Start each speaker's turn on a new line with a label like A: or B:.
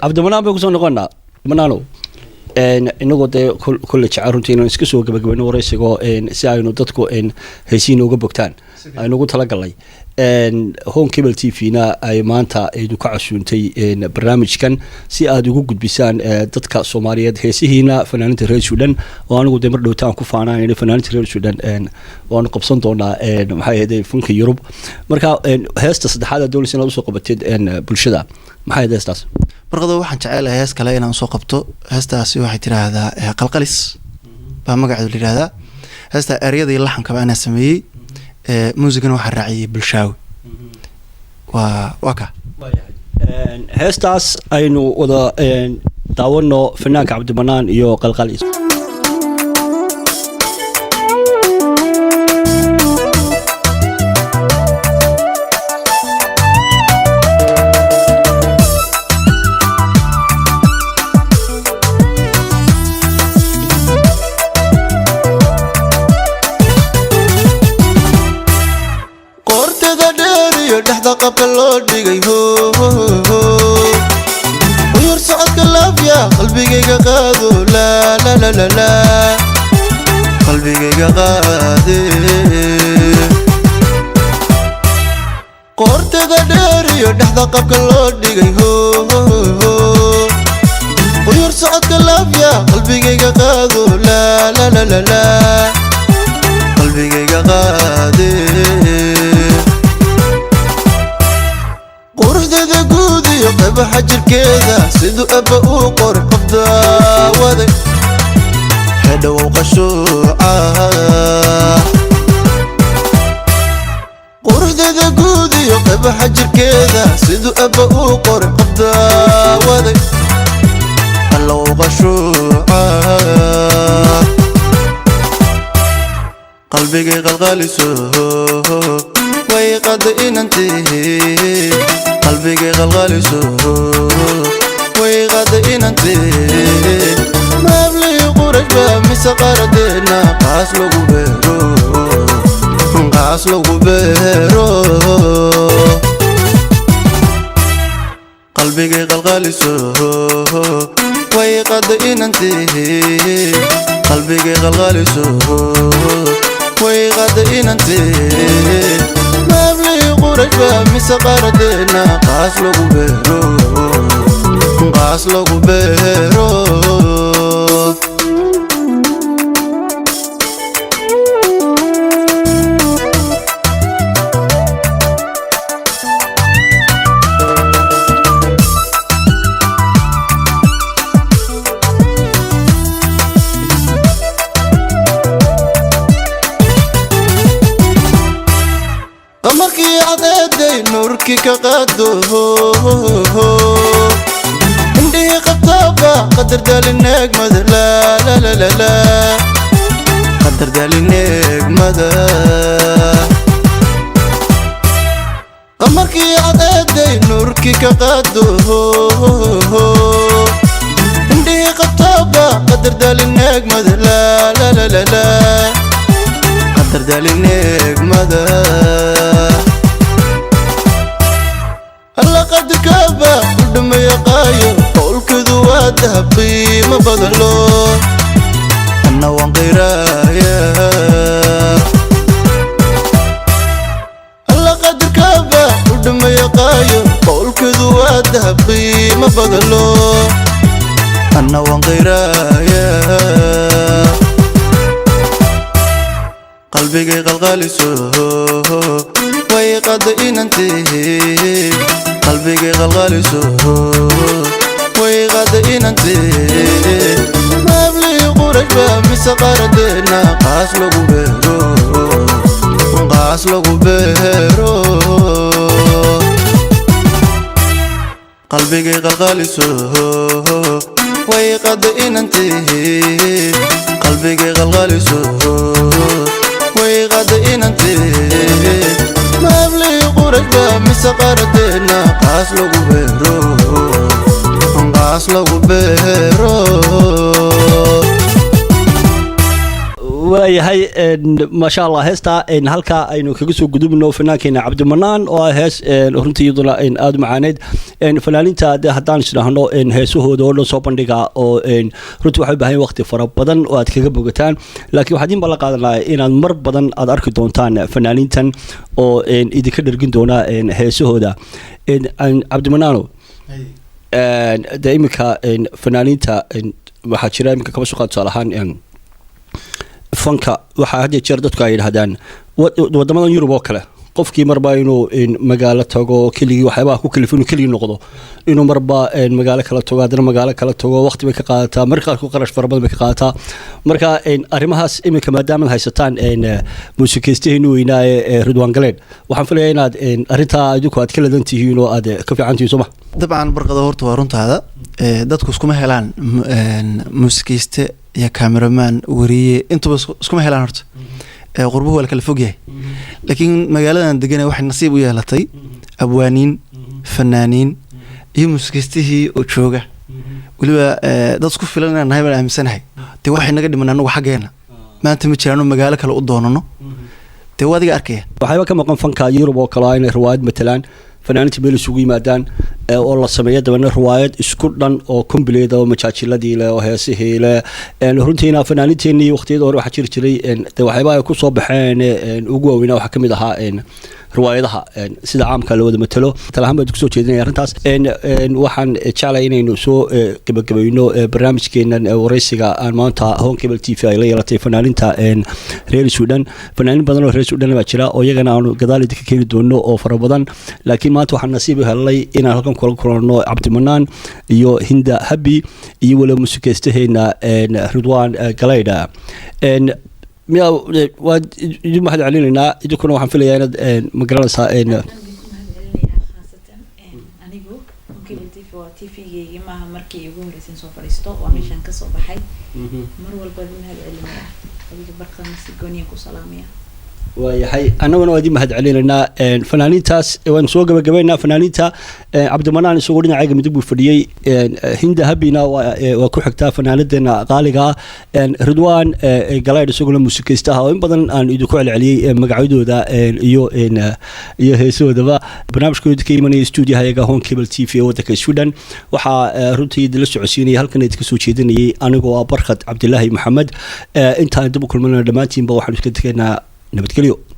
A: Cabdimanaan bay kusoo noqonaa. Manaanow, inagoo dee kolle jecel runtii inaan iska soo gabagabayno waraysigoo si aynu dadku heysiina uga bogtaan aynu ugu talagalnay, Horn Cable TV na ay maanta idinku casuuntay barnaamijkan si aad ugu gudbisaan dadka Soomaaliyeed heesihiina, fanaaninta reer Suudhan, oo anigu dee mar dhowtaan ku faanaan fanaaninta reer Suudhan waanu qabsan doonaa, maxay ahayd, funka Yurub. Marka heesta saddexaad aad doonaysa inaad usoo qabatid bulshada, maxay ahayd heestaas?
B: Barqado, waxaan jecelahay hees kale inaan soo qabto. Heestaasi waxay tidhaahdaa Qalqalis baa magaceedu la yidhaahdaa. Heesta eryada iyo laxankaba anaa sameeyey, muusigana waxaa raaciyey Bulshaawi. Waa ka.
A: Heestaas aynu wada daawano, fanaanka Cabdimanaan iyo Qalqalis.
B: Qoortada dheer iyo dhexda qabka loo dhigay, uyar socodka laafya, qalbigayga qaado, laalalala, qalbigayga qaade. Qoortada dheer iyo dhexda qabka loo dhigay, uyar socodka laafya, qalbigayga qaado, laalalala, qalbigayga qaade. Quruxdeeda guud iyo qaybaxa jirkeeda, siduu abba uu qoray qof daawaday hedhowow qashuuca. Quruxdeeda guud iyo qaybaxa jirkeeda, siduu abba uu qoray qof daawaday allow qashuuca. Qalbigay qalqaliso, way qada inantihi. Qalbigay qalqaliso, way qada inantihi. Maablii qurashba mise qaradeena qaas lagu beero, qaas lagu beero. Qalbigay qalqaliso, way qada inantihi. Qalbigay qalqaliso, way qada inantihi. Maablii qurashba mise qaradeena qaas lagu beero, qaas lagu beero. Qamarkii cadeeday nuurkii ka qaado, indhihii qabtaaba qadar dalineegmada, laalalala, qadar dalineegmada. Qamarkii cadeeday nuurkii ka qaado, indhihii qabtaaba qadar dalineegmada, laalalala, qadar dalineegmada. Alla qadirkaaba u dhamayaqaayo, qowlkeedu waa dahab qiimo badan loo, anna waan qiraaya. Alla qadirkaaba u dhamayaqaayo, qowlkeedu waa dahab qiimo badan loo, anna waan qiraaya. Qalbigay qalqaliso, way qada inantihi. Qalbigay qalqaliso, way qada inantihi. Maablii qurashba mise qaradeena qaas lagu beero, qaas lagu beero. Qalbigay qalqaliso, way qada inantihi. Qalbigay qalqaliso, way qada inantihi. Maablii qurashba mise qaradeena qaas lagu beero, qaas lagu beero.
A: Waayahay. Waayahay, maasha Allah. Heestaa halkaa aynu kaga soo gudubno fanaankeena Cabdimanaan, oo ah hees runtii iyaduna aada u macaaneyd. Fanaaninta de haddaan isdhaahno heesahooda oo dhan soo bandhiga oo runtii waxay u baahan waqti fara badan oo aad kaga bogataan, laakiin waxaa idin ballan qaadanaya inaad mar badan aad arki doontaan fanaanintan oo idinka dhergin doona heesahooda. Cabdimanaano, dee iminka fanaaniinta waxaa jira iminka kaba soo qaad tusaale ahaan fanka, waxaa had iyo jeer dadku ay yidhahdaan wadamadan Yurub oo kale, qofkii marba inuu magaalo tago keligii, waxyaabaha ku kalifo inuu keligii noqdo, inuu marba magaalo kala tago, haddana magaalo kala tago, waqti bay ka qaadataa, marka qaarkood qarash fara badan bay ka qaadataa. Marka arrimahaas iminka maadaamaad haysataan muusikeystaheenu weynaaye Ridwaan Galeen, waxaan filayaa inaad arrintaa idinku aad ka ladan tihiin oo aad ka fiican tihiin, soo ma?
B: Dabcan Barqado, horta waa runtaada. Dadku iskuma helaan muusikeyste iyo cameraman, wariye, intuba iskuma helaan. Horta qurbuhu waa la kala fog yahay, laakiin magaaladan degana waxay nasiib u yeelatay abwaaniin, fanaaniin iyo muusikeystihii oo jooga. Weliba dad isku filan inaan nahay baan aaminsanahay. Dee waxay naga dhiman anagu xaggeena maanta ma jiraano magaalo kale u doonano. Dee waa adiga arkaya.
A: Waxyaaba ka maqan fanka Yurub oo kale ah inay riwaayad matalaan, fanaaniinta meel isugu yimaadaan oo la sameeyo dabeedna riwaayad isku dhan oo complete oo majaajiladii leh oo heesihii leh. Runtiina fanaaniinteenii waqtiyada hore waxaa jiri jiray dee waxyaabaha ay kusoo baxeen ugu waaweynaa waxaa kamid ahaa riwaayadaha sida caamka la wada matalo. Talahaan baan kusoo jeedinaya arrintaas. Waxaan jeclay inaynu soo gebagabayno barnaamijkeenan wareysiga aan maanta Horn Cable TV ay la yeelatay fanaaninta reer Suudhan. Fanaanin badan oo reer Suudhan baa jira oo iyagana aanu gadaal idinka keeni doono oo fara badan, laakiin maanta waxaan nasiib u helnay inaan halkan kula kulanno Cabdimanaan iyo Hinda Habi iyo weliba musikeystaheena Ridwaan Galaydha. Miya waa idin mahad celinaynaa, idinkuna waxaan filayaa inaad ma garanaysaa.
C: Khaasatan anigu Cable TV waa TV-geygii, maaha markii ugu horreysay soo fadhiisto, waa meeshaan kasoo baxay. Mar walba idin mahad celinaya, adiga Barqana si gooniyan ku salaamaya.
A: Waayahay, annaguna waa idin mahad celinaynaa. Fanaaniintaas waan soo gabagabaynaa. Fanaaniinta Cabdimanaan isagoo dhinacayga midig buu fadhiyey, Hinda Habina waa ku xigtaa, fanaanadeena qaaliga ah Ridwaan Galaydh isaguna muusikeystaha oo in badan aan idinku celceliyey magacyadooda iyo heesahoodaba. Barnaamijkooda ka imanaya stuudiyahayaga Horn Cable TV ee waddanka Sweden waxaa runtii idinla socodsiinaya, halkan idinka soo jeedinayay anigoo ah Barkhad Cabdilaahi Maxamed. Intaan dib u kulmanana dhammaantiinba waxaan iska tegaynaa nabadgelyo.